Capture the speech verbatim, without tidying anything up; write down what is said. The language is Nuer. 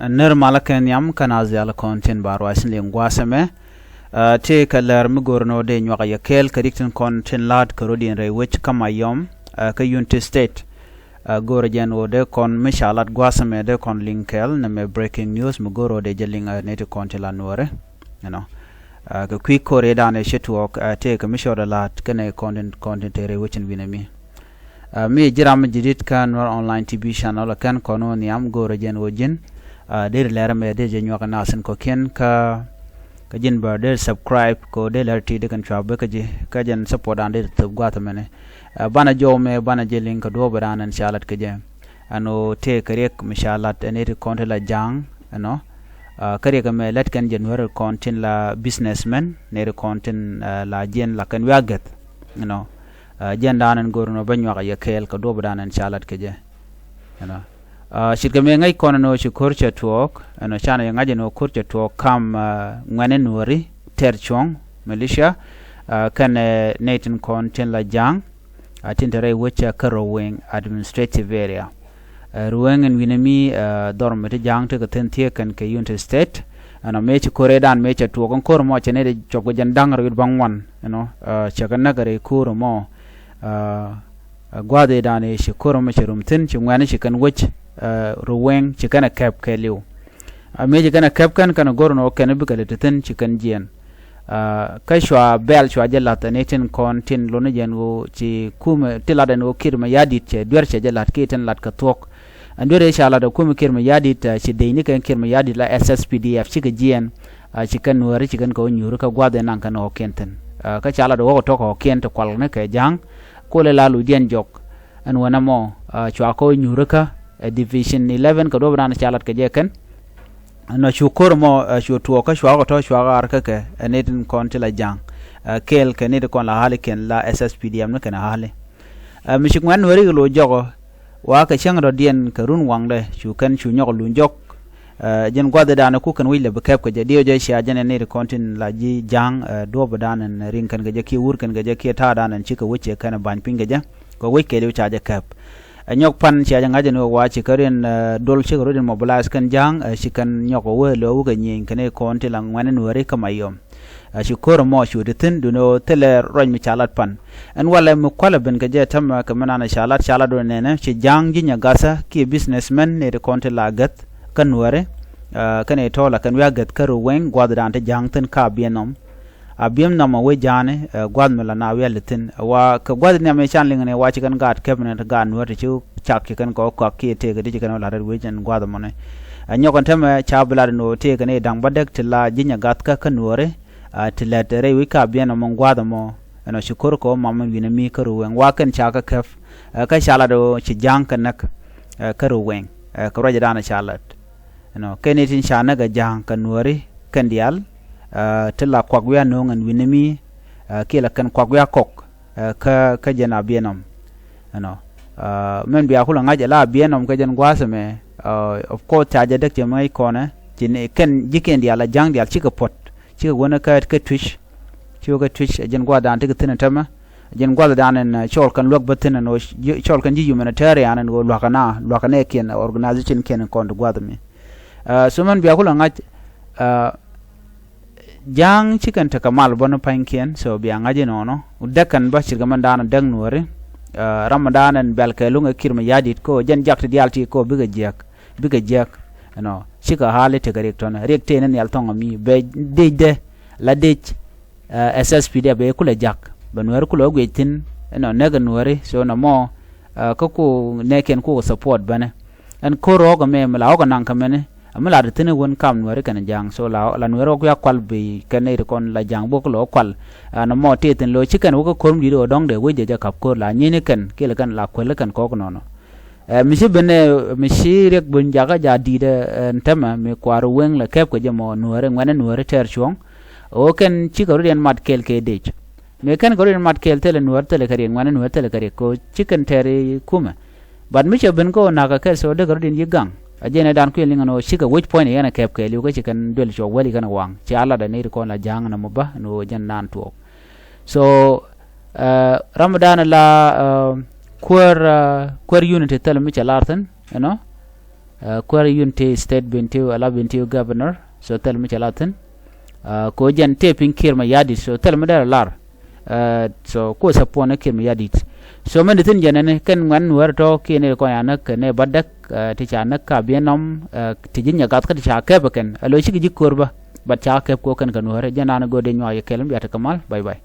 Nir malä kɛ nhiam kä naath diaal kɔn tin ba ruac ni liŋ gua̱a̱th ɛmɛ. Tëë kɛ lär mi go̱r ni ɣöö dee nyuak a yɛ kɛɛl kɛ rik tin kɔn tin la̱t kɛ rɔ̱diɛn rɛy wec kä Mayom kä Unity State. Go̱r jɛn ɣöö dee kɔn mi ca lat gua̱a̱th ɛmɛ dee kɔn liŋ kɛɛl nɛmɛ breaking news mi go̱r ɣöö dee jɛ liŋ ni ti kɔn tin la nuɔɔri. Ɛnɔ kɛ kui̱ ko̱r ëëdan ëë ci tuɔɔk tëë kɛ mi cɔɔdɛ la̱t kɛnɛ kɔn tin kɔn tin te rɛy wec in wi̱nɛ mi. Mi ji̱ ram mi ji̱ di̱t kä Nuer Online T V channel kɛn kɔn wä nhiam go̱o̱rä jɛn wä ji̱n. Deri lɛr mɛ deri jɛ nyuak nasin kɔkiɛn kä kä ji̱n bär deri subscribe kɛ wä deri lɛr ti di kɛn cua bek kä ji̱ kä jɛn support an deri thop gua̱th mɛni. Banɛ jɔw mɛ banɛ jɛ liŋ kɛ duɔ̱ɔ̱p ran ɛn ca lat kɛ jɛ. Ɛn wä tëë kɛ riɛk mi ca lat ɛn iti kɔn ti la ja̱a̱ŋ ɛnɔ. Kä riɛk mɛ lɛt kɛn jɛ nuɛr kɔn tin la businessman neri kɔn tin la jiɛn la kɛn wi̱i̱ a gɛth ɛnɔ. Jɛn da̱a̱n ɛn go̱r ɛn ɣöö bä nyuak a yɛ kɛɛl kɛ duɔ̱p da̱a̱n ɛn ca lat kɛ jɛ. Ɛnɔ. Ce̱tkɛ mëë ŋäc kɔn ɛn ɣöö ci ko̱r cɛ tuɔɔk ɛnɔ canɛ yɛ ŋa̱c ɛn ɣöö ko̱r cɛ tuɔɔk kam ŋuɛ̈ni nuɔ̱ɔ̱ri tɛr cuɔ̱ŋ militia. Kɛnɛ nɛy tin kɔn tin la ja̱a̱ŋ tin te rɛy wecä kä Ruweng administrative area. Ruweng in wi̱nɛ mi dhɔr mi ti ja̱a̱ŋ tekɛ thi̱n thiee kɛn kɛ Unity State. Ɛnɔ mëë ci ko̱r ëëdan mëë cɛ tuɔɔk ɛn ko̱r mɔ cɛ nɛy ti cuɔp kɛ jɛn da̱ŋ rɛw wi̱t bäŋuan ɛnɔ. Cɛ kɛ näk rɛy ko̱r mɔ. Gua̱a̱th ëëdan ëë ci ko̱r mɔ cɛ rum thi̱n ci ŋuɛ̈ni ci kɛn wec. Ruweng ci kɛn ɛ kɛp kɛɛliw. Mëë ci kɛn ɛ kɛp kɛn kɛn go̱r ɛn ɣöö kɛn bikɛ lɛ ti thi̱n ci kɛn jiɛɛn. Kä cua bɛl cua jɛ la̱th ɛn i̱ tin kɔn tin lotni jɛn ɣöö ci kumɛ ti lat ɛn ɣöö Kiir Mayardit cɛ duer cɛ jɛ la̱t kiɛ tin lat kɛ thuɔ̱k. Ɛn duer ëë ca lat ɛ kumɛ Kiir Mayardit ci dec ni kɛn Kiir Mayardit la S S P D F cikɛ jiɛɛn. Ci kɛn nuääri ci kɛn kɛ wä nyuuri kä gua̱th ëë naŋ kɛn ɣɔ̱kiɛn thi̱n. Kä ca lat ɛ ɣɔ̱k ɛ tɔ̱ kɛ ɣɔ̱kiɛn ti kual ni kɛ ja̱a̱ŋ. Kolɛ la luc diɛn jɔk ɛn wänɛ mɔ cua kɛ wä nyuuri kä ɛ division eleven kɛ duɔ̱p dan ca lat kɛ jɛ kɛn. Nɔ cu ko̱r mɔ cu tuɔɔk kä cuakɔ tɔ̱ cuakɔ ar kä kɛ ɛ nit in kɔn ti la ja̱a̱ŋ. Kɛɛl kɛ nit in kɔn la hali kɛn la S S P D F ni kɛn a hali. Mi ci ŋuɛ̈n nuääri kɛ lo̱c jɔkɔ. Wa kɛ cäŋ rɔ̱diɛn kɛ run waŋdɛ cu kɛn cu nyɔk luny jɔk. Jɛn gua̱th ëëdan ku kɛn wi̱c lɛ bi kɛp kɛ jɛ diɛw jɛ cia jɛn ɛ nit in kɔn tin la ji̱ ja̱a̱ŋ duɔ̱p ëëdan ɛn riŋ kɛn kɛ jɛ kiɛ wur kɛn kɛ jɛ kiɛ ta̱a̱ dan ɛn cikɛ wec cɛ kɛn ɛ ba̱ny piny kɛ jɛ. Kɛ wec kɛɛliw ca jɛ kɛp. Ɛ nyɔk pan cia jɛ ŋa̱c ɛn ɣöö wa ci kä riɛn dol cikɛ rɔ̱diɛn mobilize kɛn ja̱a̱ŋ ci kɛn nyɔk ɛ wee lo̱ wukɛ nyieny kɛn i̱ kɔn ti la ŋuɛ̈ni nuääri kä Mayom. Ci ko̱r ɛmɔ cu ti thi̱n duundɛ ɣöö thilɛ ruac mi ca lat pan. Ɛn walɛ mi kualɛ ben kɛ jɛ tämɛ kɛ mi nanɛ ca lat ca lat duundɛ nɛnɛ ci ja̱a̱ŋ ji̱ nyɛ gathä kiɛ businessman nɛy ti kɔn ti la gäth kä nuääri. Kɛn i̱ tɔ̱ la kɛn wi̱i̱ a gäth kä Ruweng gua̱thdan ti ja̱a̱ŋ thi̱n kä Abiɛnɔm. Abiɛnɔm ɛ wec ja̱a̱ni gua̱th mi la na wi̱i̱ a li̱thi̱n wa kɛ gua̱th nhiam i̱ can liŋni wa ci kɛn gaat kɛpni ti gaat nuäär ti ci cak ci kɛn kɛ wä kɔak kiɛ tëëk ti ci kɛn wä la̱t rɛt wec ɛn gua̱th ɛmɔni. Ɛ nyɔk ɛn tämɛ ca bi lat ɛn ɣöö tëëk ɛn i̱ da̱ŋ bädäk ti la ji̱ nyɛ gathkä kä nuääri. Ti lät rɛy wec kä Abiɛnɔm ɛn gua̱th ɛmɔ ɛnɔ ci ko̱r kɛ wä mam ɛn wi̱n ɛmi kä Ruweng wa kɛn ca kä kɛp. Kä ca lat ɣöö ci ja̱a̱ŋ kɛ näk kä Ruweng kɛ ruacdan ca lat. Ɛnɔ kɛn i̱ tin ca näk ɛ ja̱a̱ŋ kɛ nuääri kɛn diaal. Ti la kuak wi̱i̱ a nööŋ ɛn wi̱n ɛmi. Kiɛ la kɛn kuak wi̱i̱ a kɔk kä kä jɛn Abiɛnɔm. Ɛnɔ mɛn bia kulɛ ŋa̱c ɛ la Abiɛnɔm kä jɛn gua̱a̱th ɛmɛ. Of course ca jɛ däk cɛ mi ŋäc kɔnɛ ci kɛn ji̱ kɛn diaal a ja̱a̱ŋ diaal cikɛ puɔ̱t cikɛ wänä kä kä Tuic. Cikɛ kä Tuic ɛ jɛn gua̱a̱thdan tekɛ thi̱n ɛ tämɛ. Jɛn gua̱thdan ɛn cɔɔl kɛn luäk bä thi̱n ɛn ɣöö cɔɔl kɛn ji̱ humanitarian ɛn ɣöö lua̱kɛ na lua̱kɛ nɛɛkiɛn organization kiɛn kɔn ti gua̱th mi. So mɛn bia kulɛ ŋa̱c. Ja̱a̱ŋ ci kɛn tekɛ mal bä ni pa̱nykiɛn so bia ŋa̱c inɔnɔ däk kɛn bä ce̱tkɛ mɛn da̱a̱n däk nuääri. Ram mɛn da̱a̱n ɛn bɛl kɛ luŋ ɛ Kiir Mayardit kɛ ɣöö jɛn jiak ti diaal ti kɛ ɣöö bikɛ jiäk. Bikɛ jiäk. Ɛnɔ cikɛ hali tekɛ riɛk tɔ̱nɛ riɛk tëë ni nhial thɔŋ ɛmi bɛ dec dɛ la dec. S S P D F bɛ kulɛ jak bɛ nuääri kulɛ wä guic thi̱n. Ɛnɔ näk ɛ nuääri so nɔmɔ kä ku nɛɛkiɛn ku support bänɛ. Ɛn ko̱r ɣɔ̱k ɛmɛ mi la ɣɔ̱k ɛ naŋ kɛ mɛni. Ɛmi la ti thi̱n ɛ wän kam nuääri kɛn ja̱a̱ŋ so la la nuääri ɣɔ̱k ya kual bi kɛn nɛy ti kɔn la ja̱a̱ŋ bok lɔ kual. Ɛn ɛmɔ tëë thi̱n lo̱ ci kɛn wä kä ko̱r mi di̱t ɣöö dɔ̱ŋ dee wec jɛ jɛ kap ko̱r la nyieeni kɛn kiɛ lɛ kɛn la kuäl kɛn kɔk nɔnɔ. Ɛ mi ci ben ɛ mi ci riɛk ben jakä ja di̱t ɛ ɛn tämɛ mi kua̱r weŋ lɛ kɛp kɛ jɛ mɔ nuääri ŋuɛ̈ni nuääri tɛɛr cuɔ̱ŋ. Ɣöö kɛn cikɛ rut yɛn mat kɛɛl kɛ dec. Mëë kɛn kɛ rot in mat kɛɛl thilɛ nuäär thilɛ kɛ riɛk ŋuɛ̈ni nuäär thilɛ kɛ riɛk kɛ ɣöö ci kɛn tɛɛr i̱ kumɛ. But mi cɛ ben kä ɣöö na̱kä kɛl so dee kɛ rot in yi̱ gaŋ a jɛn ɛ dan kui̱ liŋ ɛn ɣöö cikɛ wec puɔ̱ny ni yɛn ɛ kɛp kɛɛliw kä ci kɛn duel cuɔk wäl i̱ kɛn ɛ waŋ. Ci a lat ɛ nɛy ti kɔn la ja̱a̱ŋ ɛn ɛmɔ bä ɛn ɣöö jɛn naan tuɔɔk. So ram dan la kuäär kuäär unity thilɛ mi cɛ lar thi̱n ɛnɔ. Kuäär yun ti state bin ti ala bin ti governor, so thil mi cɛ la thin. Ko jɛn tëë piny Kiir Mayardit, so thil mi dɛr lar. So ko support ni Kiir Mayardit. So mɛn di thin jɛn ni kɛn ŋuɛn Nuäär tɔ kiɛ ni kɔn ya näk kɛ ni ba däk ti ca näk ka biɛ nɔm ti ji̱ nyɛ gath kä ti ca kɛp kɛn a lo cikɛ ji̱ ko̱r bä. But ca kɛp ko kɛn kɛ Nuäär jɛn naan go̱o̱r di nyuak yɛ kɛl mi bia ti kɛ mal. Bye bye.